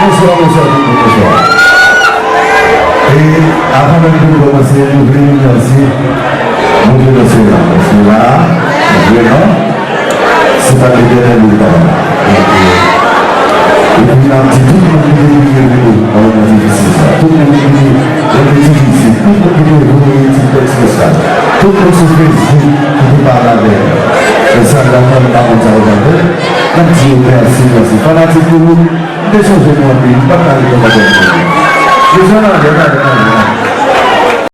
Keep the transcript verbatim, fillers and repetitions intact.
Bonswa, bonswa tout moun, bonswa. E avan menm pou nou kòmanse, nou vle remèsye Bondye nan syèl la. Paske la, vrèman, se pa Letènèl li papa. Donk, e, epi n ap di tout moun ki te vini rele nou nan moman difisil sa. Tout moun ki vini rele difisil. Tout moun ki te voye ti tèks mesaj. Tout moun sou Facebook ki te pale avè nou. E sa, n ap fè nou pa konn sa yo pa fè. N ap di yo mèsi, mèsi. Fanatik nou, m te sonje nou anpil, m pa t ka ret nan kòmantè. Mesye, n ale, n ale, n ale, n ale.